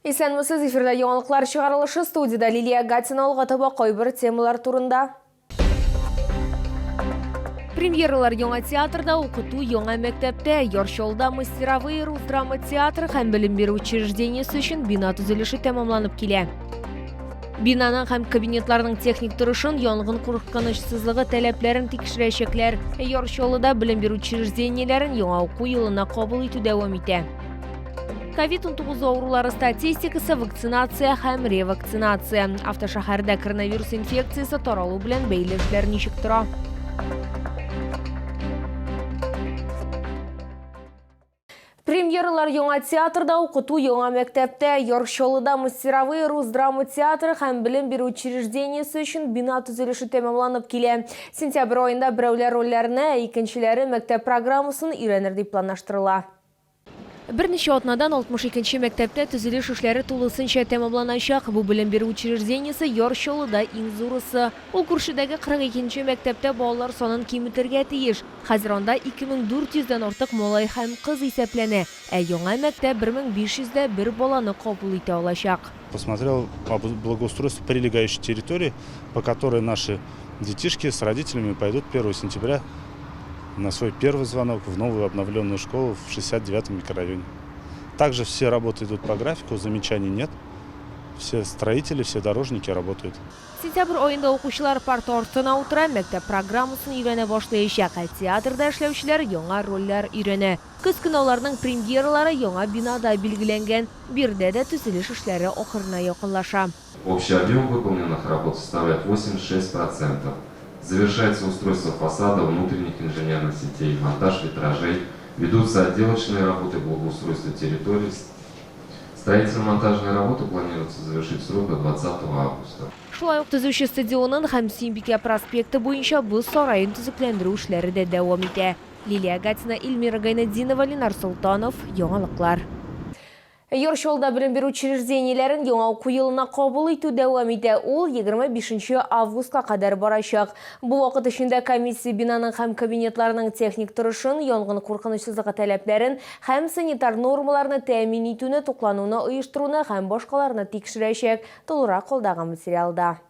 Исәнмесез, эфирда яңалыклар чыгарылышы, студиядә Лилия Гатина. Алга таба кайбер темалар турында. Премьералар яңа театрда, укыту яңа мәктәптә, Яр Чаллыда мастеровые рус драма театры һәм белем бирү учреждениесе өчен бина төзелеше тәмамланып килә. Бинаның һәм кабинетларның техник торышын, янгын куркынычсызлыгы таләпләрен тикшерәчәкләр. Яр Чаллыда белем бирү учреждениеләрен яңа уку елына кабул итү дәвам итә. Ковид-19 авырулары статистикасы, вакцинация һәм ревакцинация. Автошәһәрдә коронавирус инфекциясе таралу белән бәйле эшләр ничек тора? Премьералар яңа театрда, укыту яңа мәктәптә. Яр Чаллыда мастеровые рус драма театры һәм белем бирү учреждениесе өчен бина төзелеше тәмамланып килә. Сентябрь аенда берәүләр рольләрне, ә икенчеләре мәктәп программасын өйрәнер дип планлаштырыла. Берничә атнадан 62 нче мәктәптә төзелеш эшләре тулысынча тәмамланачак. Бу белем бирү учреждениесе Яр Чаллыда иң зурысы. Ул күршедәге 42 нче мәктәптә балалар санын киметергә тиеш. Хәзер анда 2400 дән артык малай һәм кыз исәпләнә, ә яңа мәктәп 1501 баланы кабул итә алачак. Посмотрел благоустройство прилегающей территории, по которой наши детишки с родителями пойдут 1 сентября на свой первый звонок в новую обновленную школу в 69-м микрорайоне. Также все работы идут по графику, замечаний нет. Все строители, все дорожники работают. Сентябрь аенда укучылар парта артына утыра, мәктәп программасын өйрәнә башлаячак, ә театрда эшләүчеләр яңа рольләр өйрәнә. Көз көне аларның премьералары яңа бинада билгеләнгән. Биредә дә төзелеш эшләре ахырына якынлаша. Общий объем выполненных работ составляет 86 процентов. Завершается устройство фасада, внутренних инженерных сетей, монтаж витражей, ведутся отделочные работы, благоустройство территорий. Строительно-монтажные работы планируется завершить в срок до 20 августа. Шулай ук Төзүче стадионын һәм Сөембикә проспекты буенча боз сараен төзекләндерү эшләре дә дәвам итә. Лилия Гатина, Эльмира Гайнетдинова, Ленар Солтанов, Яңалыклар. Яр Чаллыда белем бирү учреждениеләрен яңа уку елына кабул итү дәвам итә. Ул 25 нче августка кадәр барачак. Бу вакыт эчендә комиссия бинаның һәм кабинетларның техник торышын, янгын куркынычсызлыгы таләпләрен һәм санитар нормаларны тәэмин итүне, туклануны оештыруны һәм башкаларны тикшерәчәк. Тулырак алдагы материалда.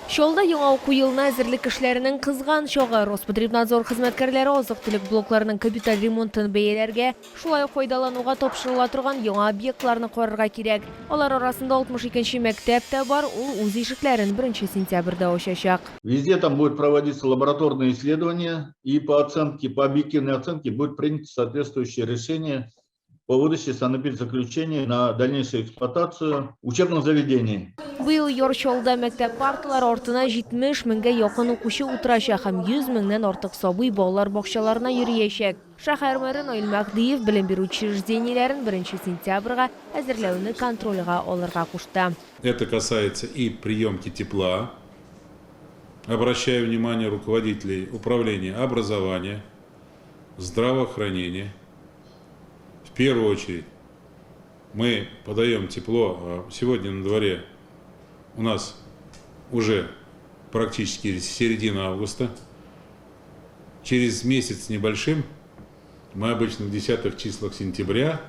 Чаллыда яңа уку елына әзерлек эшләренең кызган чагы. Роспотребнадзор хезмәткәрләре азык-төлек блокларының капиталь ремонтын бәяләргә, шулай ук файдалануга тапшырыла торган яңа объектларны карарга кирәк. Алар арасында 62 нче мәктәп тә бар, ул үз ишекләрен беренче сентябрьдә ачачак. Везде там будет проводиться лабораторные исследования, и по оценке, по объективной оценке будет принято соответствующее решение по выдаче санэпидзаключения на дальнейшую эксплуатацию учебных заведений. Быел Яр Чаллыда мәктәп парталары артына 70 меңгә якын укучы утырачак һәм 100 меңнән артык сабый балалар бакчаларына йөриячәк. Шәһәр мэры Наил Мәһдиев белем бирү учреждениеләрен беренче сентябрьгә әзерләүне контрольгә алырга кушты. Это касается и приемки тепла. Обращаю внимание руководителей управления образования, здравоохранения. В первую очередь мы подаем тепло. Сегодня на дворе у нас уже практически середина августа. Через месяц с небольшим, мы обычно в десятых числах сентября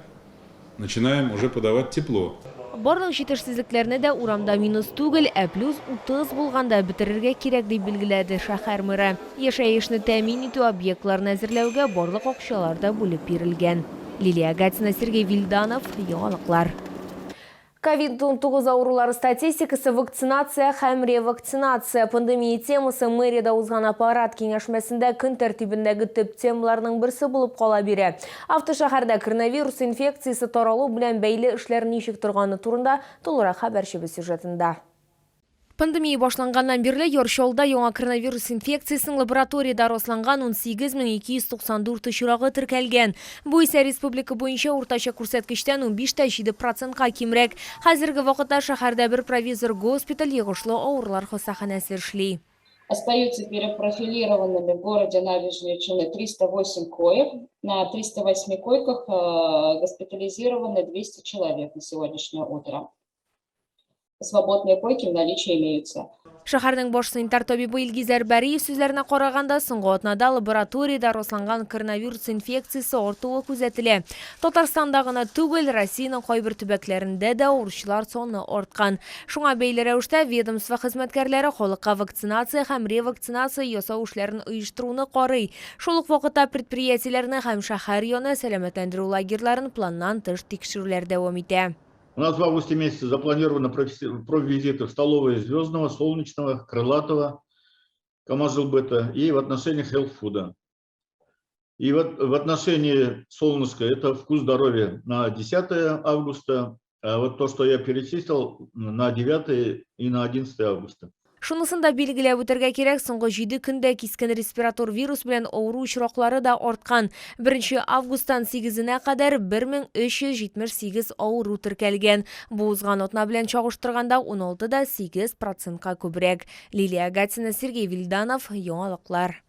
начинаем уже подавать тепло. Барлык җитешсезлекләрне дә урамда минус түгел, ә плюс 30 булганда бетерергә кирәк, дип билгеләде шәһәр мэры. Яшәешне тәэмин итү объектларын әзерләүгә барлык акчалар да бүлеп бирелгән. Лилия Гатина, Сергей Вильданов, Яңалыклар. Ковид-19 авырулары статистикасы, вакцинация һәм ревакцинация. Пандемия темасы мэриядә узган аппарат киңәшмәсендә көн тәртибендәге төп темаларның берсе булып кала бирә. Автошәһәрдә коронавирус инфекциясе таралу белән бәйле эшләр ничек торганы турында тулырак хәбәрчебез сюжетында. Пандемия башланганнан бирле Яр Чаллыда яңа коронавирус инфекциясенең лабораториядә расланган 18294 очрагы теркәлгән. Бу исә республика буенча уртача күрсәткечтән 15,7 процентка кимрәк. Хәзерге вакытта шәһәрдә бер провизор госпиталь, йогышлы авырулар хастаханәсе эшли. Остаются перепрофилированными в городе Набережные Челны 308 коек. На 308 койках госпитализированы 200 человек на сегодняшнее утро. Свободные койки в наличии имеются. Шәһәрнең баш санитар табибы Илгизәр Бариев сүзләренә караганда, соңгы атнада лабораториядә расланган коронавирус инфекциясе артуы күзәтелә. Татарстанда гына түгел, Россиянең кайбер төбәкләрендә дә авыручылар саны арткан. Шуңа бәйле рәвештә ведомство хезмәткәрләре халыкка вакцинация һәм ревакцинация ясау эшләрен оештыруны карый. Шул ук вакытта предприятиеләрне һәм шәһәр яны сәламәтләндерү лагерьларын планнан тыш тикшерүләр дәвам итә. У нас в августе месяце запланировано профвизиты в столовые Звездного, Солнечного, Крылатого, Камаз-Жилбыта и в отношении Health. И вот в отношении Солнышка это «Вкус здоровья» на 10 августа, а вот то, что я перечислил, на 9 и на 11 августа. Шунысын да билгеләп үтәргә кирәк, соңгы 7 көндә кискен респиратор вирус белән авыру очраклары да арткан. 1 августтан 8-нә кадәр 1378 авыру теркәлгән. Бу узган атна белән чагыштырганда 16,8%-ка күбрәк. Лилия Гатина, Сергей Вильданов, Яңалыклар.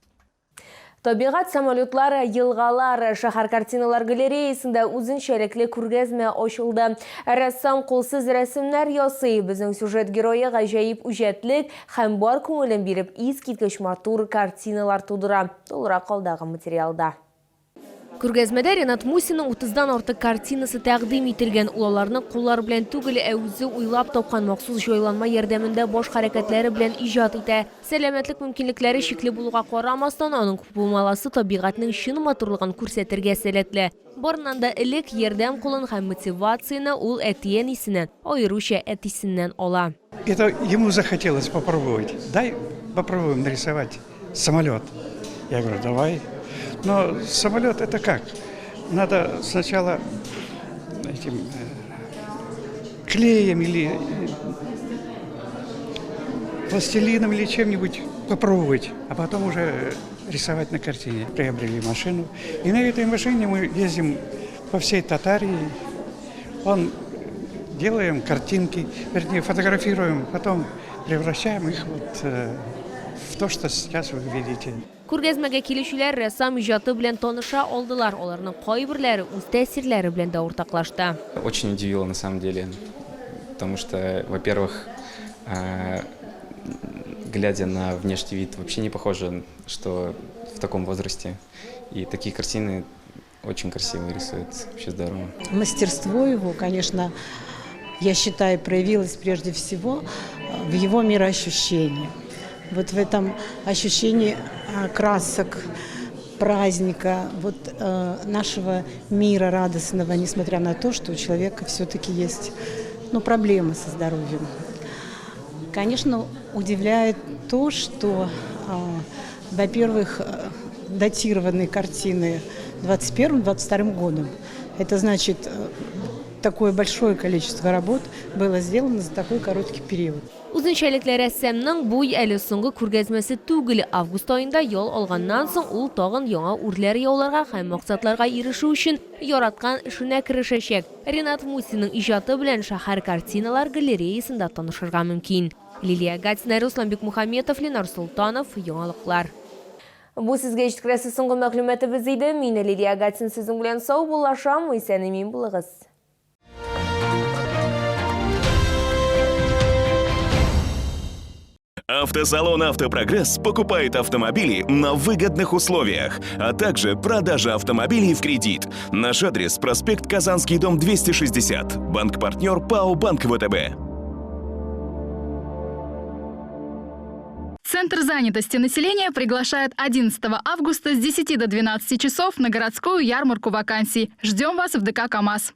Табигать самолетлары, елгалар, шәһәр картиналар галереясында үзенчәлекле күргәзмә ачылды. Рәссам кулсыз рәсемнәр ясый. Безнең сюжет герое гаҗәеп үҗәтлек һәм бар күңелен биреп искиткеч матур картиналар тудыра. Тулырак алдагы материалда. Күргәзмәдә Ренат Мусинның 30-дан артык картинасы тәкъдим ителгән. Ул аларны куллар белән түгел, ә үзе уйлап тапкан махсус җайланма ярдәмендә баш хәрәкәтләре белән иҗат итә. Сәламәтлек мөмкинлекләре чикле булуга карамастан, аның пумаласы табигатьнең чын матурлыгын күрсәтергә сәләтле. Барыннан да элек ярдәм кулын һәм мотивацияне ул әти-әнисеннән, аеруча әтисеннән ала. Это ему захотелось попробовать. Дай попробуем нарисовать самолет. Я говорю, давай. Но самолет это как? Надо сначала этим клеем или пластилином или чем-нибудь попробовать, а потом уже рисовать на картине. Приобрели машину, и на этой машине мы ездим по всей Татарии. Делаем картинки, вернее, фотографируем, потом превращаем их вот в то, что сейчас вы видите. Күргәзмәгә килүчеләр рәссам иҗаты белән таныша алдылар. Аларның кайберләре үз тәэсирләре белән дә уртаклашты. Очень удивило на самом деле, потому что, во-первых, глядя на внешний вид, вообще не похоже, что в таком возрасте. И такие картины очень красиво рисует, вообще здорово. Мастерство его, конечно, я считаю, проявилось прежде всего в его мироощущении. Вот в этом ощущении красок, праздника, вот, нашего мира радостного, несмотря на то, что у человека все-таки есть, ну, проблемы со здоровьем. Конечно, удивляет то, что, во-первых, датированные картины 21-22 годом. Это значит, такое большое количество работ было сделано за такой короткий период. Үзенчәлекле рәссамның бу әле соңгы күргәзмәсе түгел. Август аенда ял алганнан соң ул тагын яңа үрләр яуларга һәм максатларга ирешү өчен яраткан эшенә керешәчәк. Ренат Мусинның иҗаты белән шәһәр картиналар галереясында танышырга мөмкин. Лилия Гатина, Руслан Бекмухаметов, Ленар Султанов, Яңалыклар. Бу сезгә җиткерәсе соңгы мәгълүматыбыз иде. Мин Лилия Гатина сезнең белән саубуллашам. Исән-имин булыгыз. Автосалон «Автопрогресс» покупает автомобили на выгодных условиях, а также продажа автомобилей в кредит. Наш адрес – проспект Казанский, дом 260. Банк-партнер ПАО «Банк ВТБ». Центр занятости населения приглашает 11 августа с 10 до 12 часов на городскую ярмарку вакансий. Ждем вас в ДК «КамАЗ».